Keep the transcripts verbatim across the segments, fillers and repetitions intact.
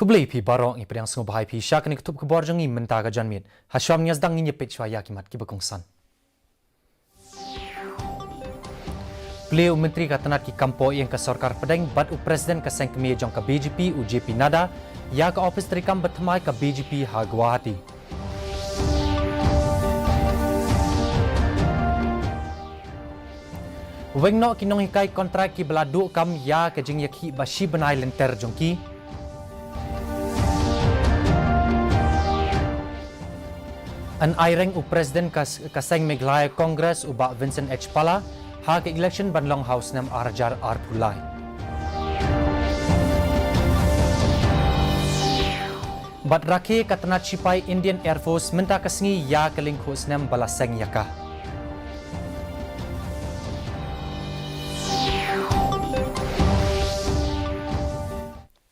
Khublei phi baroh, ngi pdiang sngewbha ïa phi sha kane ka thup khubor jong ngi mynta ka janmiet. Ha shuwa ngi sdang ngin ïa peit shuwa ïa ki mat kiba kongsan. Plie u Myntri ka tnat ki kam poh ïing ka sorkar pdeng bad u President ka seng kmie jong ka B J P u J P Nadda ïa ka ophis treikam bathymmai ka B J P ha Guwahati. Weng noh ki nonghikai kontrak kiba la duh kam ïa ka jingïakhih ba shi bnai lynter jong ki. Yn aireng u President ka, ka seng Meghalaya Congress u Bah Vincent H Pala ha ka election ban long ha u snem ar hajar arphew lai. Bad rakhe ka tnat shipai Indian Air Force mynta ka sngi ïa ka lyngkhuh snem ba la seng ïa ka.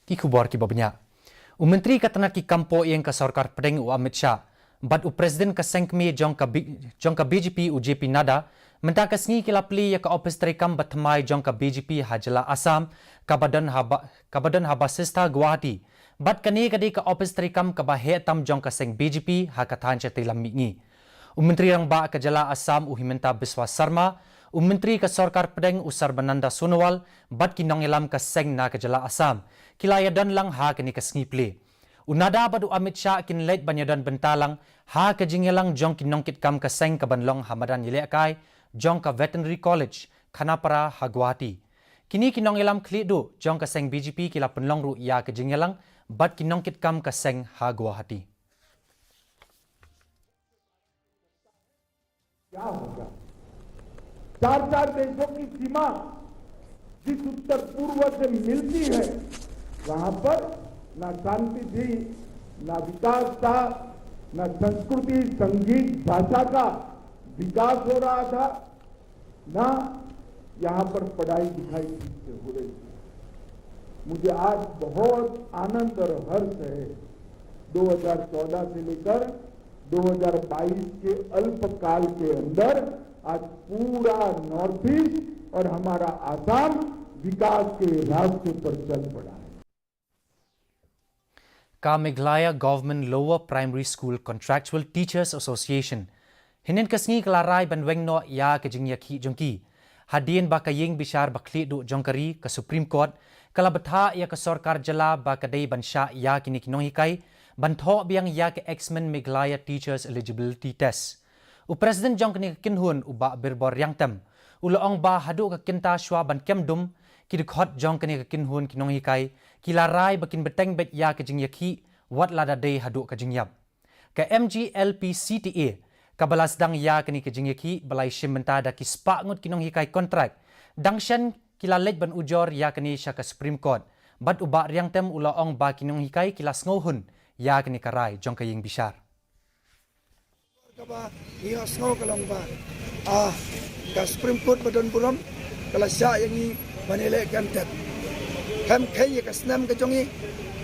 Ki khubor kiba bniah. U Myntri ka tnat ki kam poh ïing ka sorkar pdeng u Amit Shah bad u President ka seng kmie jong ka B-, jong ka B J P u J P Nadda mynta ka sngi ki la plie ïa ka ophis treikam bathymmai jong ka B J P ha jylla Assam kaba don ha Ba-, kaba don ha Basistha Guwahati. Bad kane ka dei ka ophis treikam kaba heh tam jong ka seng B J P ha ka thaiñ shatei lam mihngi. U Myntri Rangbah ka jylla Assam u Himanta Biswa Sarma, u Myntri ka sorkar pdeng u Sarbananda Sonowal bad ki nongïalam ka seng na ka jylla Assam ki la ïadon lang ha kane ka sngi plie. U Nadda bad u Amit Shah kin leit ban ïadon bynta lang ha ka jingïalang jong ki nongkitkam ka seng kaban long ha madan ïalehkai jong ka Veterinary College, Khanapara ha Guwahati. Kine ki nongïalam khlieh duh jong ka seng B J P ki la pynlong ruh ïa ka jingïalang bad ki nongkitkam ka seng ha Guwahati. क्या होगा? चार चार देशों की सीमा जिस उत्तर पूर्व से मिलती है, वहां पर ना शांति थी, ना विकास था, ना संस्कृति, संगीत, भाषा का विकास हो रहा था, ना यहाँ पर पढ़ाई लिखाई ठीक से हो रही थी। मुझे आज बहुत आनंद और हर्ष है, दो हज़ार चौदह से लेकर दो हज़ार बाईस के अल्पकाल के अंदर आज पूरा नॉर्थ ईस्ट और हमारा आसाम विकास के रास्ते पर चल पड़ा है। Ka Meghalaya Government Lower Primary School Contractual Teachers Association hynnin ka sngi ka la rai ban weng noh ïa ka jingïakhih jong ki. Hadien ba ka ïing bishar ba khlieh duh jong ka ri, ka Supreme Court, ka la bthah ïa ka sorkar jylla ba ka dei ban shah ïa kine ki nonghikai ban thoh biang ïa ka Examined Meghalaya Teachers Eligibility Test. U President jong kane ka kynhun u Bah Birbor Riangtem u la ong ba haduh ka kynta shuwa ban kem dum, ki dkhot jong kane ka kynhun ki nonghikai ki la rai ba kin bteng beit ïa ka jingïakhih wat lada dei haduh ka jingïap. Ka M G L P C T A kaba la sdang ïa kane ka jingïakhih ba la ïashim bynta da ki spah ngut ki nonghikai kontrak, dang shen ki la leit ban ujor ïa kane sha ka Supreme Court. Bad u Bah Riangtem u la ong ba ki nonghikai ki la sngewhun ïa kane ka rai jong ka ïing bishar. Kaba ngi ïohsngew ka long ba, ah, ka Supreme Court ba don burom ka la shah ïa ngi ban ïaleh kynthei. Khlem kheiñ ïa ka snem ka jong ngi,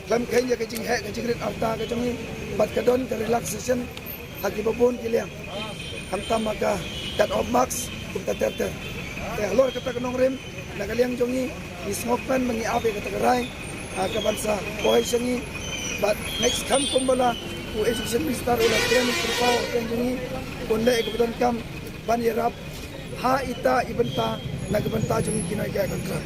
khlem kheiñ ïa ka jingheh ka jingrit arta ka jong ngi, bad ka don ka relaxation ha kiba bun ki liang, khamtam ha ka cut off marks kumta ter ter. Te halor kata ka nongrim, na ka liang jong ngi, ngi sngewkmen ba ngi ap ïa kata ka rai, ah, kaban sa poi sha ngi. Bad next time kumba la u Education Minister u la kren, u la pynpaw ha ka liang jong ngi, un leh ïa kaba donkam ban ïarap ha ita i bynta na ka bynta jong ngi ki nonghikai kontrak.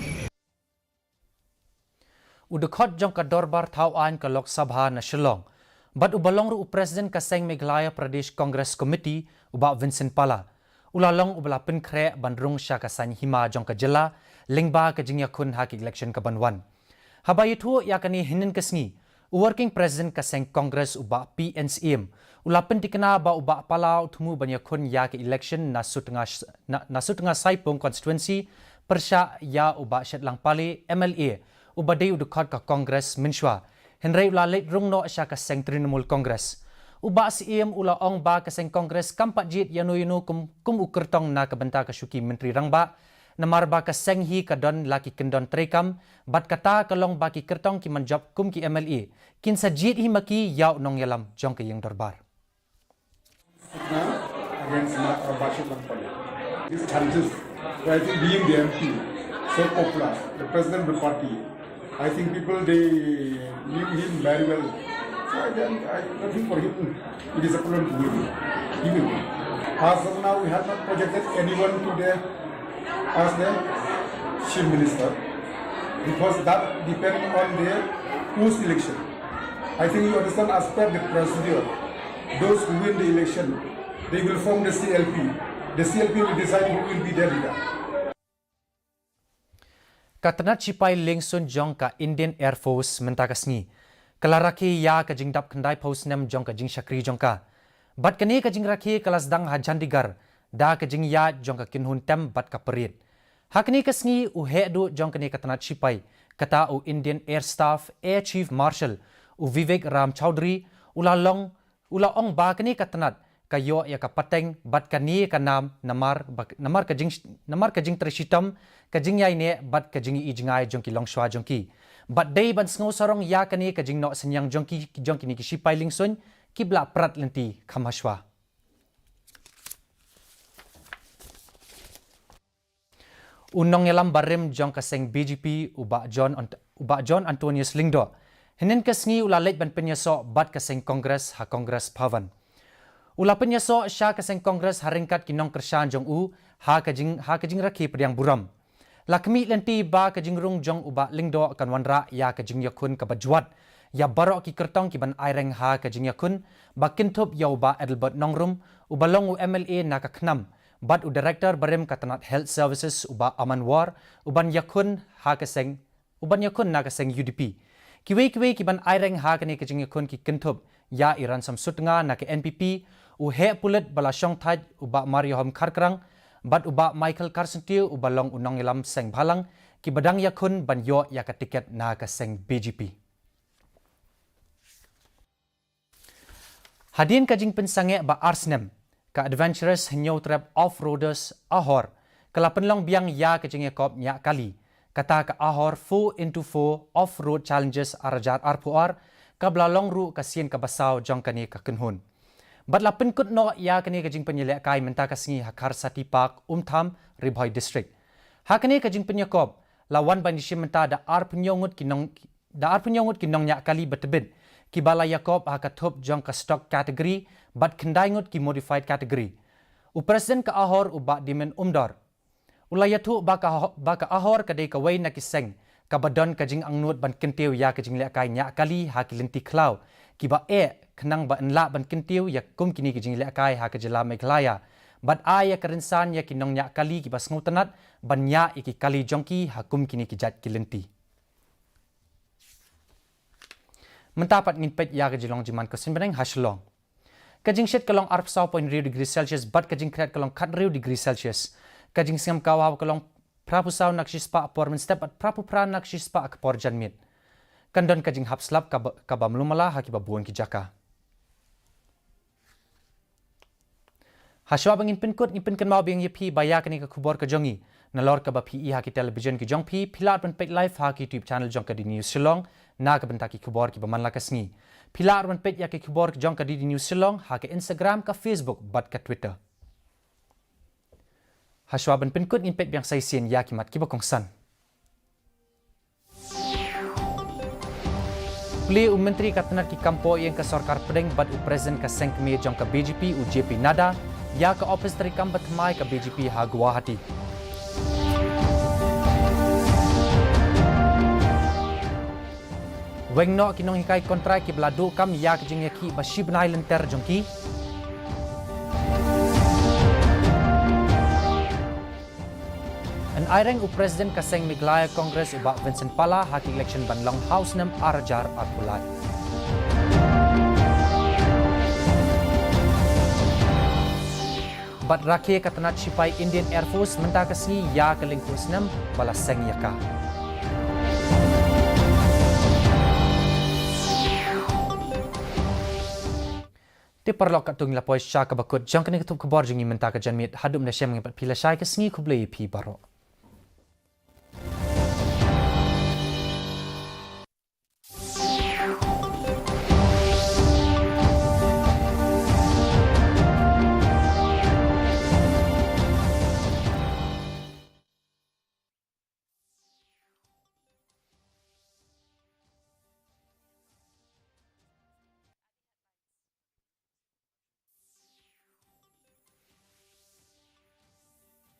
U dkhot jong ka Dorbar Thaw Aiñ ka Lok Sabha na Shillong bad uba long ruh u President ka seng Meghalaya Pradesh Congress Committee, u Bah Vincent Pala, u la long uba la pynkhreh ban rung sha ka saiñ hima jong ka jylla lyngba ka jingïakhun ha ka election kaban wan. Haba ïathuh ïa kane hynnin ka sngi, u Working President ka seng Congress u Bah P N Syiem u la pyntikna ba u Bah Pala u thmu ban ïakhun ïa ka election na Sutnga, na, na Sutnga Saipung constituency pyrshah ïa u Bah Shetlang Pale, M L A, uba dei u dkhot ka Congress mynshuwa, hynrei u la leit rung noh sha ka seng Trinamool Congress. U Bah Syiem u la ong ba ka seng Congress kam pat jied ïano ïano kum, kum u kyrtong na ka bynta ka shuki Myntri Rangbah, namar ba ka seng hi ka don la ki kyndon treikam, bad kata ka long ba ki kyrtong ki manjop kum ki M L A kin sa jied hi ma ki ïa u nongïalam jong ka ïing dorbar. Against Mark Rabashir Lampali. These challenges, so I think being the M P, so popular, the president of the party, I think people, they knew him very well. So I don't, I don't think for him it is a problem to give him. Give him. As of now, we have not projected anyone today as the chief minister, because that depends on the post election. I think you understand, as per the procedure, those who win the election, they will form the C L P. The C L P will decide who will be their leader. Ka tnat shipai liengsuiñ jong ka Indian Air Force mynta ka sngi ka la rakhe ïa ka jingdap khyndai phew snem jong ka jingshakri jong ka. Bad kane ka jingrakhe ka la sdang ha Chandigarh da ka jingïaid jong ka kynhun tem bad ka parade. Ha kane ka sngi, u heh duh jong kane ka tnat shipai, kata u Indian Air Staff Air Chief Marshal, u Vivek Ram Chaudhary, u la long u la ong ba kane ka tnat ka ïoh ïa ka pateng bad kane ka nam namar ba, namar ka jing namar ka jingtrei shitom, ka jingïaineh bad ka jingïohi jngai jong ki longshuwa jong ki. Bad dei ban sngew sarong ïa kane ka jingnoh synñiang jong ki, jong kine ki shipai liengsuiñ kiba la prat lynti kham hashwa. U nongïalam barim jong ka seng B J P, u Bah John Ant-, u Bah John Antonius Lyngdoh, hynnin ka sngi u la leit ban pynïasoh bad ka seng Congress ha Congress Bhavan. U la pynïasoh sha ka seng Congress ha ryngkat ki nongkyrshan jong u ha ka jing, ha ka jingrakhe pdiang burom. La khmih lynti ba ka jingrung jong u Bah Lyngdoh kan wanrah ïa ka jingïakhun kaba jwat ïa baroh ki kyrtong kiban aireng ha ka jingïakhun, ba kynthup ïa u Bah Adelbert Nongrum, uba long u M L A na ka KHNAM, bad u Director barim ka tnat Health Services, u Bah Aman War, uban ïakhun ha ka seng, uban ïakhun na ka seng U D P. Kiwei kiwei kiban aireng ha kane ka jingïakhun ki kynthup ïa i Ransom Sutnga na ka N P P, u heh pulit ba la shongthait, u Bah Mariahom Kharkrang, bad u Bah Michael Kharsyntiew, uba long u nongïalam seng bhalang, kiba dang ïakhun ban ïoh ïa ka tiket na ka seng B J P. Hadien ka jingpynsangeh ba ar snem, ka Adventurous Hynñiewtrep Off-Roaders Ahor ka la pynlong biang ïa ka jingïakop ñiah kali, kata ka Ahor four into four Off-Road Challenges ar hajar arphew ar, kaba la long ruh ka sien kaba saw jong kane ka kynhun. Bad la pynkut noh ïa kane ka jingpynïalehkai mynta ka sngi ha Kharsati Park, Umtham, Ri Bhoi District. Ha kane ka jingpynïakop la wan ban ïashim bynta da arphew hynñiew ngut ki nong Da arphew hynñiew ngut ki nongñiah kali ba tbit, kiba la ïakop ha ka thup jong ka stock category, bad khyndai ngut ki modified category. U President ka Ahor, u Bah Dimen Umdor, u la ïathuh ba ka, ba ka Ahor ka dei kawei na ki seng kaba don ka jingangnud ban kyntiew ïa ka jinglehkai ñiah kali ha ki lynti khlaw kiba eh, khnang ba yn lah ban kyntiew ïa kum kine ki jinglehkai ha ka jylla Meghalaya, bad ai ïa ka rynsan ïa ki nongñiah kali kiba sngewtynnat ban ñiah ïa ki kali jong ki ha kum kine ki jait ki lynti. Mynta pat ngin peit ïa ka jinglong jingman ka suiñ bneng ha Shillong. Ka jingshit ka long arphew saw point hynriew degree Celsius bad ka jingkhriat ka long khathynriew degree Celsius. Ka jingsngem ka hawa ka long phraphew saw na ka shispah por mynstep bad phraphew phra na ka shispah ka por janmiet. Kan don ka jinghap slap kaba, kaba mluh mala ha kiba bun ki jaka. Hashwa ba ngin pynkut, ngin pynkynmaw biang ïa phi ba ïa kane ka khubor ka jong ngi, nalor kaba phi i ha ki television ki jong phi, phi lah ban peit live ha ki YouTube channel jong ka D D News Shillong na ka bynta ki khubor kiba man la ka sngi. Phi lah ban peit ïa ki khubor jong ka D D News Shillong ha ka Instagram, ka Facebook bad ka Twitter. Hashwa ban pynkut, ngin peit biang sa shisien ïa ki mat kiba kongsan. Plie u Myntri ka tnat ki kam poh ïing ka sorkar pdeng bad u President ka seng kmie jong ka B J P, u J P Nadda, ïa ka ophis treikam ba thymmai ka B J P ha Guwahati. Weng noh ki nonghikai kontrak kiba la duh kam ïa ka jingïakhih ba shi bnai lynter jong ki. Yn aireng u President ka seng Meghalaya Congress, u Bah Vincent Pala, ha ka election ban long ha u snem ar hajar arphew lai. Bad rakhe ka tnat shipai Indian Air Force mynta ka sngi ïa ka lyngkhuh snem ba la seng ïa ka. Te paralok, katto ngi la poi sha kaba kut jong kane ka thup khubor jong ngi mynta ka janmiet. Haduh mynta shem, ngin pat phi lashai, ka sngi khublei ïa phi baroh.